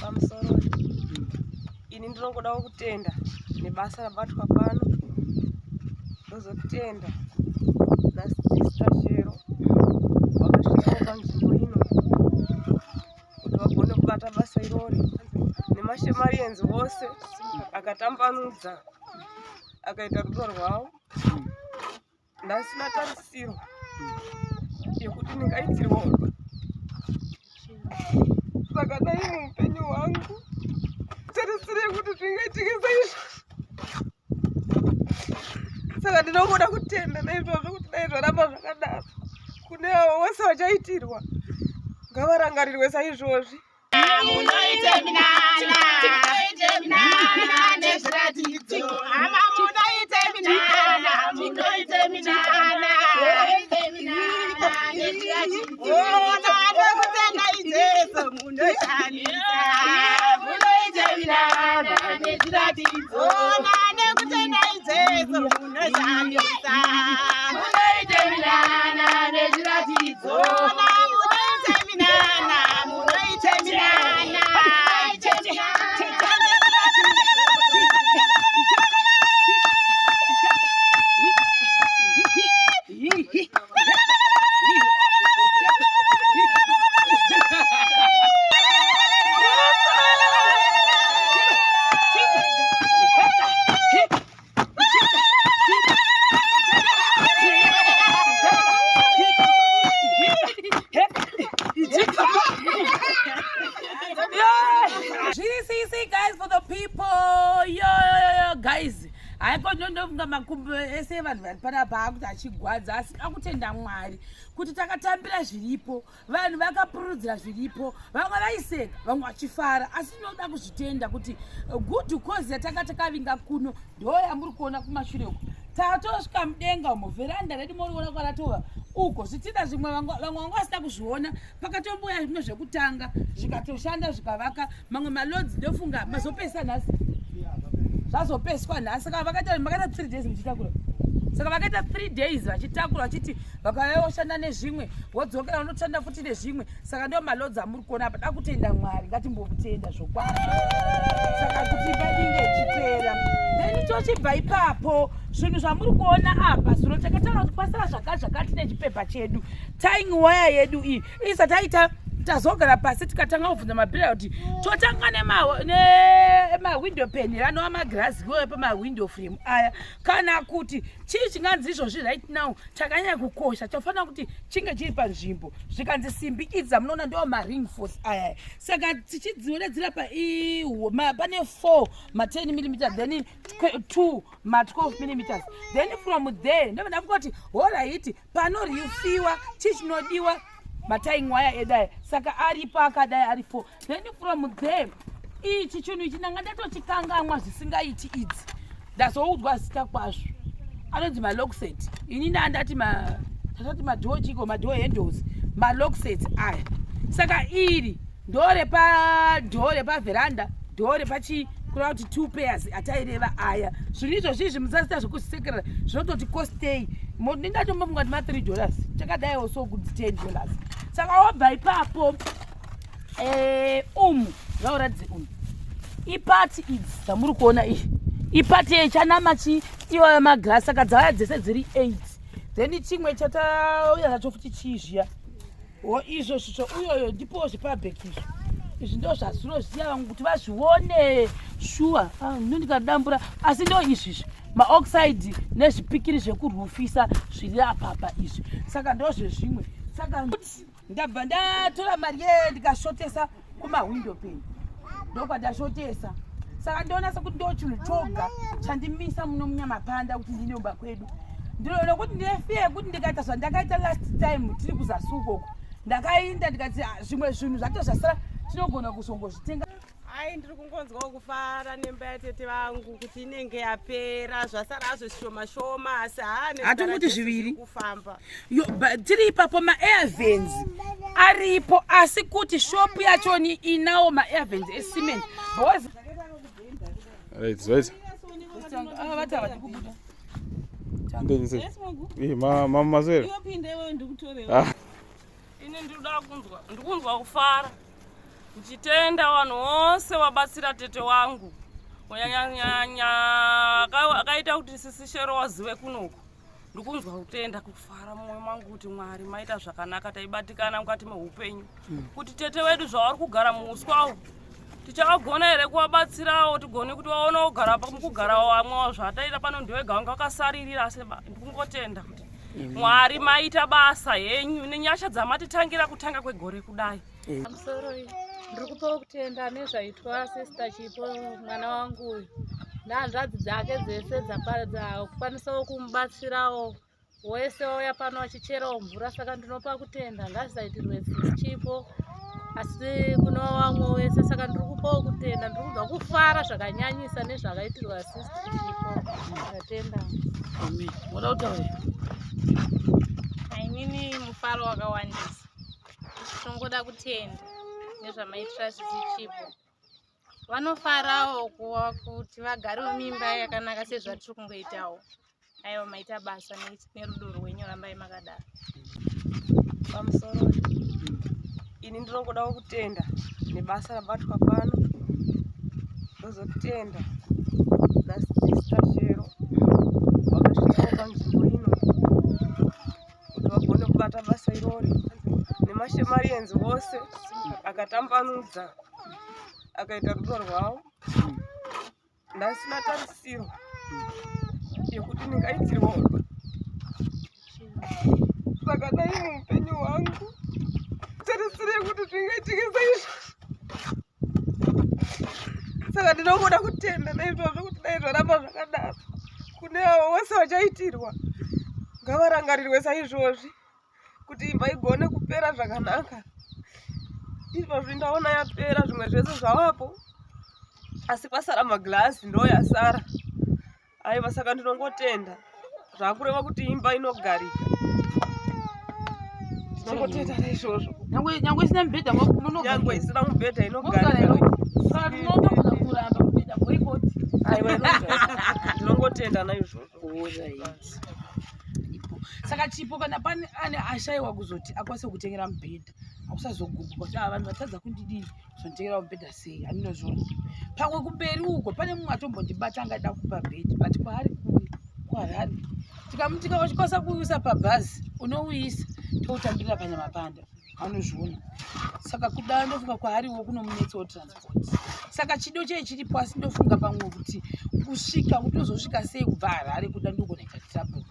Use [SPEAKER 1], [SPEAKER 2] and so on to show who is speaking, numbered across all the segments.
[SPEAKER 1] Pamusoro ini ndinongodawo kutenda nebasa rabatwa pano, ndozotenda nasista Shero vakasvikawo panzvimbo ino kuti vagone kubata basa irori, nemashemarians vose akatambanudza akaita rudo rwavo. Ndasina tarisiro yekuti ndingaitirwa zvakadai muupenyu hwangu, tarisiro yekuti zvingaitike saizvo. Saka ndinongoda kutenda naizvozvo kuti dai zvaramba zvakadaro kune avo vose vachaitirwa, ngavarangarirwe saizvozvi.
[SPEAKER 2] Munoite minana, munoite minana nezviratidzo. Hama munoite minana, munoite minana, munoite minana nezviratidzo. Nokutenda Jesu munoshamisa. Munoite minana nezviratidzo. Nokutenda Jesu munoshamisa. Munoite minana nezviratidzo. Munoite minana, munoite minana, munoite minana.
[SPEAKER 3] Zviri guys for the people. Yo, yo, yo, guys. Haiko ndondofunga makumbo ese vanhu vari panapa akuti achigwadza, asi akutenda Mwari kuti takatambira zviripo. Vanhu vakapurudzira zviripo, vamwe vaiseka, vamwe vachifara, asi tinoda kuzvitenda kuti good cause yatanga takavinga kuno ndo yamuri kuona kumashure uko. Tatosvika mudenga umo, veranda redu moriona kwaratova uko. Zvitinda zvimwe vamwe vanga vasina kuzviona, pakatomboya zvimwe zvekutanga zvikatoshanda zvikavaka mamwe malodzi. Ndofunga mazopesa nhasi, zvazopeswa nhasi. Saka vakaita makaita 3 days muchitakura, saka vakaita 3 days vachitakura, vachiti vakauya voshanda nezvimwe, vodzokera vanoshanda futi nezvimwe. Saka ndo malodzi amuri kuona apa. Da kutenda Mwari, ngatimbokutenda zvokwadi. Saka kuti badinge ichipera, then tochibva ipapo. Zvinhu zvamuri kuona apa, zuro takataura kuti kwasara zvakati zvakati nechipepa chedu, tying wire yedu iyi isati taita. Tazogara pasi tikatanga kubvunza mabhira kuti totanga nemawindow pane anova magirazi iwoyo pamawindow frame aya, kana kuti chii chinganzi izvozvi right now chakanyanya kukosha chofanira kuti chinge chiri panzvimbo. Zvikanzi simbi idzi dzamunoona ndo maring force aya. Saka tichidziona dziri apa, pane 4 ma10 millimeter, then 2 ma12 millimeters. Then from there ndobva ndafunga kuti alright, panorifiwa chii chinodiwa? Matying wire edu aya. Saka aripo akadai ari 4. Then from there ichi chinhu ichi ndanga ndatochikangamwa zvisingaiti. Idzi ndazoudzwa zita kwazvo, anonzi malockset. Ini ndandati tatati madoor chiko, madoor handles, malockset aya. Saka iri ndorepa door repaveranda, door repachi, kureva kuti two pairs ataireva aya. Zvinhu izvozvi izvi musasita zvekusekerera, zvinototi costei. Ndindatombofunga kuti ma3 dollars chakadaiwo, so kuti $10. Saka wobva ipapo, umu ngauratidze umu ipati idzi dzamuri kuona iyi ipati yechanama chi iwayo magirasi. Saka dzauya dzese dziri 8. Then chimwe chatauya nacho futi chii zviya o izvo zvisvo uyoyo ndipo zvepabheki izvo. Izvi ndo zvazvinoziva vamwe kuti vazvione shuwa ndo ndikadambura, asi ndo izvizvi maoxide nezvipikiri zvekurufisa zviri apapa izvi. Saka ndo zvezvimwe. Saka ndabva ndatora mari yeye ndikashotesa kumahwindo pane, ndokwandashotesa. Saka ndoona sekuti ndo chinhu choga chandimisa muno muNyamapanda kuti ndine umba kwedu. Ndinoona kuti ndine fear yekuti ndikaita zvandakaita last time tiri kuzasi ukoko, ndakainda ndikati, "Ah, zvimwe zvinhu zvacho zvasara tinogona kuzongozvitenga."
[SPEAKER 4] Ai, ndiri kungonzwawo kufara nemba yatete vangu kuti inenge yapera, zvasara hazvo zvishoma shoma, asi haa nezita
[SPEAKER 3] Hatonguti
[SPEAKER 4] raJesu
[SPEAKER 3] zviviri.
[SPEAKER 4] zviri kufamba.
[SPEAKER 3] Yo, tiri ipapo maair vents aripo, asi kuti shopu yachoni inawo maair vents ecement because
[SPEAKER 5] Right.
[SPEAKER 3] Ah, vati havadi kubuda.
[SPEAKER 5] Ndenyise. Eh, ma ma mazwere. Ah,
[SPEAKER 1] Ini ndinoda kunzwa, ndikunzwa kufara.
[SPEAKER 6] Ndichitenda vanhu vose vabatsira tete wangu kunyanyanyanya akaita kuti sisi Shero wazive kunoku. Ndikunzwa kutenda kufara mumwoyo mangu kuti Mwari maita zvakanaka, taibatikana mukati meupenyu kuti tete wedu zvavari kugara muuswa uhu tichavagona here kuvabatsirawo tigone kuti vaone kugara mukugarawo vamwewo zvataita pano ndiwega vanga vakasaririra, asi ndikungotenda kuti Mwari maita basa henyu nenyasha dzamatitangira kutanga kwegore kudai.
[SPEAKER 7] Pamusoro ndiri kupawo kutenda nezvaitwa Sister Chipo mwana wangu uyu nehanzvadzi dzake dzese dzakwanisawo kumubatsirawo wese wauya pano achicherawo mvura, saka ndinopa kutenda ngazvisaitirwe Sisi Chipo asi kune vamwe wese, saka ndiri kupawo kutenda, ndiri kunzwa kufara zvakanyanyisa nezvakaitirwa Sisi Chipo. Ndatenda.
[SPEAKER 3] Amen. Moda kutaura?
[SPEAKER 8] Inini mufaro wakawandisa, tinongoda kutenda nezvamaitira Sisi Chipo. Vanofarawo kuva kuti vagarewo mimba yakanaka sezvatiri kungoitawo. Aiwa, maita basa nerudo rwenyu, rambai makadaro.
[SPEAKER 1] Pamusoro, ini ndinongodawo kutenda nebasa rabatwa pano, ndozotenda naSista Shero vakasvikawo panzvimbo ino kuti vagone kubata basa irori, nemashemarienzi vose akatambanudza akaita rudo rwavo. Ndasina tarisiro yekuti ndingaitirwa zvakadai muupenyu hwangu, tarisiro yekuti zvingaitike saizvo, saka ndinongoda kutenda naizvozvo kuti dai zvaramba zvakadaro. Kune avo vose vachaitirwa ngavarangarirwe saizvozvi kuti imba igone kupera zvakanaka. Izvozvi ndaona yapera, zvimwe zvese zvavapo, asi kwasara magirazi ndo yasara. Aiwa, saka ndinongotenda, zvakureva kuti imba inogarika. Tinongotenda naizvozvo.
[SPEAKER 3] Nyangwe isina mubhedha?
[SPEAKER 1] Nyangwe isina mubhedha inogarika.
[SPEAKER 3] Saka tinotogona kuramba kuita boycott.
[SPEAKER 1] Aiwa, inogarika. Ndinongotenda naizvozvo.
[SPEAKER 3] Alright. Saka Chipo, kana pane ane ashayiwa kuzoti akwanise kutengera mubhedha, akusazoguguka kuti ava vanhu vatadza kundidii kuzonditengera mubhedha sei. Handinozviona pamwe kumberi uko pane mumwe atombondibata angada kupa bhedhi, but kwaari kure kuHarare. Tikamuti uchikwanisa kuuisa pabhazi unouisa, toutambirira panyamapanda, anozviona. Saka kuda ndofunga kwaariwo kunomunetsawo transport, saka chido chei chiripo, asi ndofunga pamwe kuti kusvika kuti uzosvika sei kubva Harare kuda ndogona ita trouble.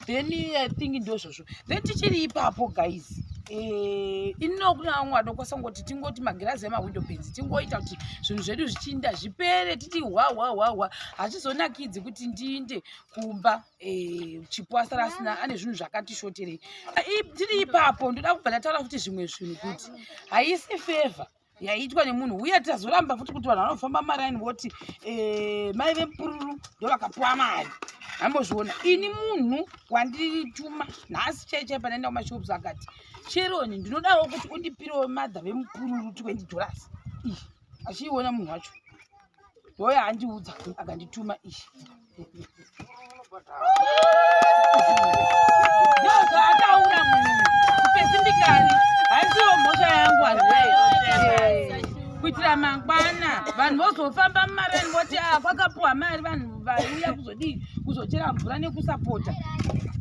[SPEAKER 3] Then I think ndozvozvo. Then tichiri ipapo guys, ino kuna vamwe vanokwanisa kungoti tingoti magirazi emawindow panes, tingoita kuti zvinhu zvedu zvichinda zvipere, titi hwa hwa hwa hwa. Hazvizonakidzi kuti ndiinde kumba Chipo asara asina ane zvinhu zvakati shoterei. Tiri ipapo, ndoda kubva ndataura futi zvimwe zvinhu kuti haisi favour yaitwa nemunhu uye tazoramba futi kuti vanhu vanofamba maraini voti mai vemupururu ndo vakapuwa mari. Ambozviona ini munhu wandituma nhasi chai chai panaenda kumashops akati, "Sheroni, ndinodawo kuti undipirewo madha vemupururu $20." Ih, achiiona munhu wacho ndoya andiudza akandituma. Ishi ndozvaataura munhu specifically, haisiwo mhosva yangu anhu, kuitira mangwana vanhu vozofamba mumarani voti a kwakapuwa mari vanhu vaiuya kuzodii, kuzochera mvura nekusapota.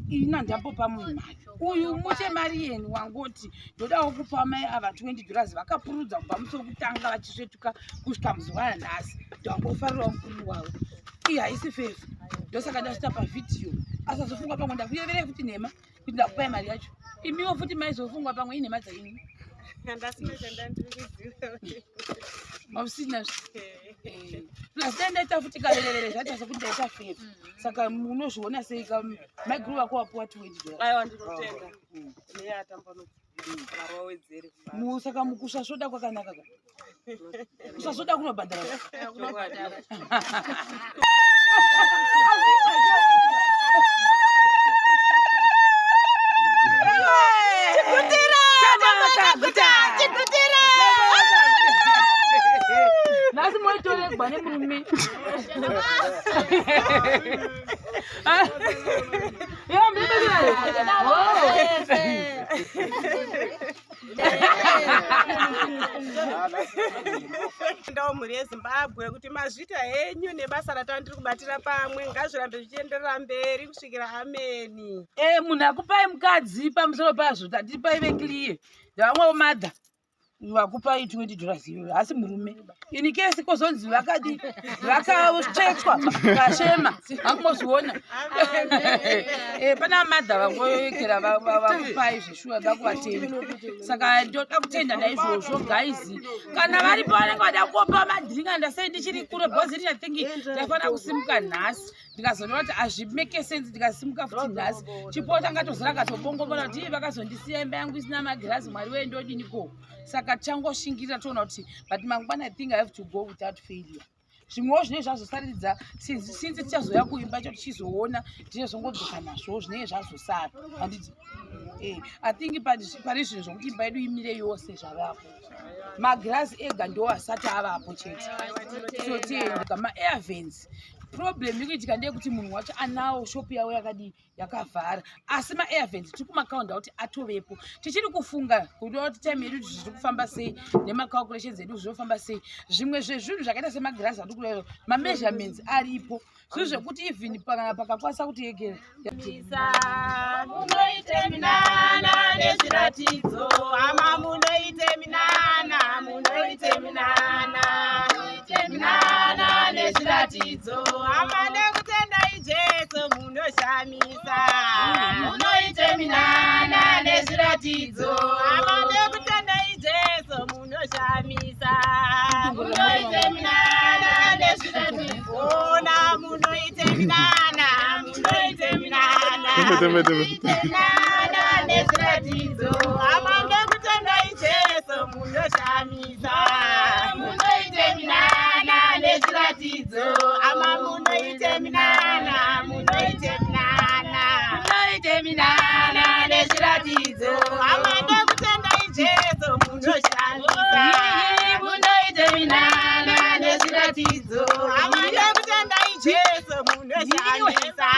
[SPEAKER 3] Ina ndambopa munhu mari uyu mushe mari yenu wangoti ndodawo kupa mai ava $20, vakapurudza kubva musi wekutanga vachisvetuka kusvika muzuva ranhasi, ndangofarirawo mupururu wavo. Iyi haisi favour, ndosaka ndasvita pavhidhiyo asazofunga pamwe ndakuyeverei futi nhema kuti ndakupai mari yacho. Imiwo futi maizofungwa pamwe inhema dzaimi.
[SPEAKER 4] Ndasina chandandiri kuziva.
[SPEAKER 3] Mausina plus dai ndaita futi kaverevere zvaita sekuti ndaita favour. Saka munozviona sei ka maiguru vako wapuwa $20?
[SPEAKER 1] Aiwa, ndinotenda neyatambanudza, Mwari wawedzere.
[SPEAKER 3] Saka mukusasvoda kwakanaka ka, kusasvoda kunobhadhara.
[SPEAKER 1] Chokwadi.
[SPEAKER 3] Nhasi moitoregwa nemurume. Yeah,
[SPEAKER 4] Ndawo mhuri yeZimbabwe kuti mazvita henyu nebasa ratava ndiri kubatira pamwe ngazvirambe zvichienderera mberi kusvikira ameni.
[SPEAKER 3] Eh, munhu akupai mukadzi pamusoro pazvo tati paive clear ndavamwewo mother vakupai 20 dollars iyoyo asi murume ini kesi kozonzi vakadi vakatsvetswa vashema angozviona eh, pana madha vangoekera vakupai zveshuwa vakuvatenda saka ndoda kutenda naizvozvo guys kana varipo vanenge vada kuopa madringa ndasei ndichiri kure bhozi rina thingi ndaifanira kusimuka nhasi ndikazoona kuti hazvimeke sense ndikasimuka futi nhasi chipo tangatozora katobongomora kuti ii vakazondisiya imba yangu isina magirazi mwari wee ndodini ko saka tichangoshingirira toona kuti but mangwana i think i have to go without failure zvimwewo zvinenge zvazosaridza since tichazouya kuimba cho tichizoona tinezongodzoka nazvo zvinenge zvazosara handiti eh, i think pari zvinhu zvokuti imba yedu imire yose zvavapo magirazi ega ndo asati avapo chete totenda maairvens problem ikuitika ndeyekuti munhu wacho anawo shop yavo yakadii yakavhara asi maairvens tiri kumakaunda kuti atovepo tichiri kufunga kuda kuti time yedu zviri kufamba sei nemacalculations edu zvinofamba sei zvimwe zvezvinhu zvakaita semagirazi ati kudaio mameasurements aripo zvinhu zvekuti even kana pakakwanisa kuti yegera
[SPEAKER 2] munoite minana nezviratidzo hama munoite minana munoite minana minana nezviratidzo hama nekutendai jesu munoshamisa munoite minana nezviratidzo hama nekutendai jesu munoshamisa munoite minana nezviratidzo ona munoite minana munoite minana minana nezviratidzo hama nekutendai jesu munoshamisa munoite minana nezviratidzo ama munoite minana munoite minana munoite minana nezviratidzo ama nekutendai jesu munoshamisa munoite minana nezviratidzo ama nekutendai jesu munoshamisa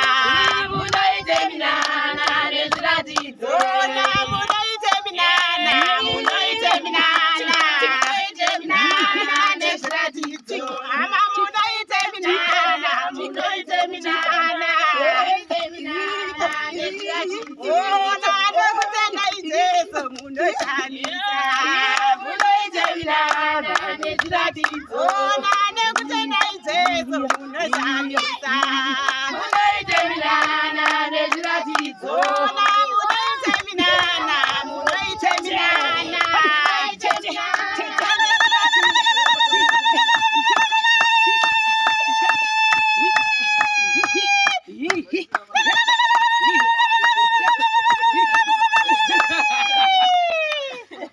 [SPEAKER 2] munoite minana nezviratidzo munoite minana munoite minana munoite minana nezviratidzo ama munoite minana munoite minana munoite minana nezviratidzo nekutendai jesu munoshamisa munoite minana nezviratidzo nekutendai jesu munoshamisa munoite minana nezviratidzo munoite minana munoite minana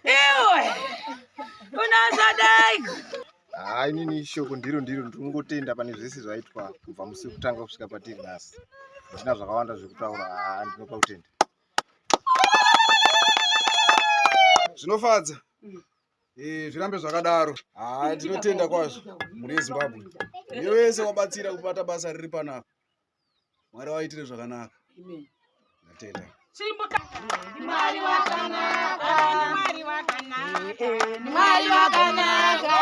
[SPEAKER 3] iwe unazadai
[SPEAKER 9] haa inini shoko ndiro ndiro ndiri kungotenda pane zvese zvaitwa kubva musi wekutanga kusvika patiri nhasi handina zvakawanda zvekutaura haa ndinopa kutenda
[SPEAKER 5] zvinofadza Eh, zvirambe zvakadaro haa tinotenda kwazvo mhuri yezimbabwe nevese wabatsira kubata basa riri panapa mwari waitire zvakanaka ndatenda
[SPEAKER 2] Mwari wakanaka, Mwari wakanaka, Mwari wakanaka.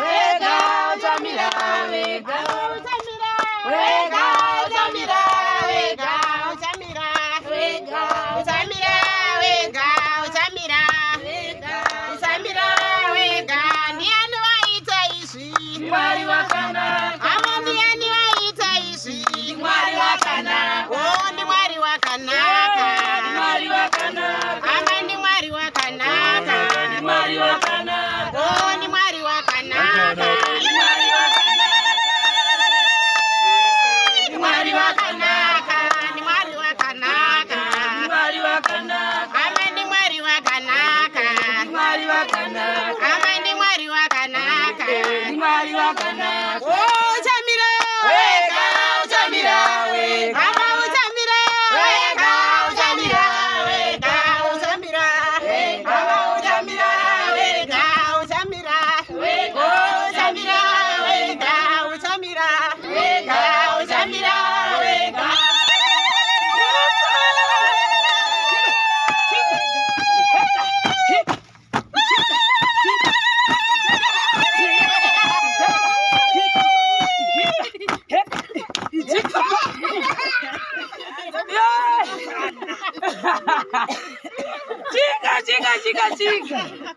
[SPEAKER 2] Wega utamira, wega utamira, wega utamira, wega utamira, wega utamira, wega utamira, wega utamira, wega. Ndiani waita izvi? Mwari wakanaka. Amo ndiani waita izvi? Mwari wakanaka. Oh, ndi Mwari wakanaka. Mwari wakanaka. Ama ndi Mwari wakanaka. Mwari wakanaka. Oh, ndi Mwari wakanaka. Mwari wakanaka. Mwari wakanaka. Ndi Mwari wakanaka. Mwari wakanaka. Ama ndi Mwari wakanaka. Mwari wakanaka. Ama ndi Mwari wakanaka. Mwari wakanaka. Oh, uchamira. Wega uchamira wega. Ama uchamira. Wega uchamira wega uchamira. Ama uchamira wega uchamira. Wega uchamira wega uchamira. Wega uchamira wega.
[SPEAKER 3] Chinga chinga chinga.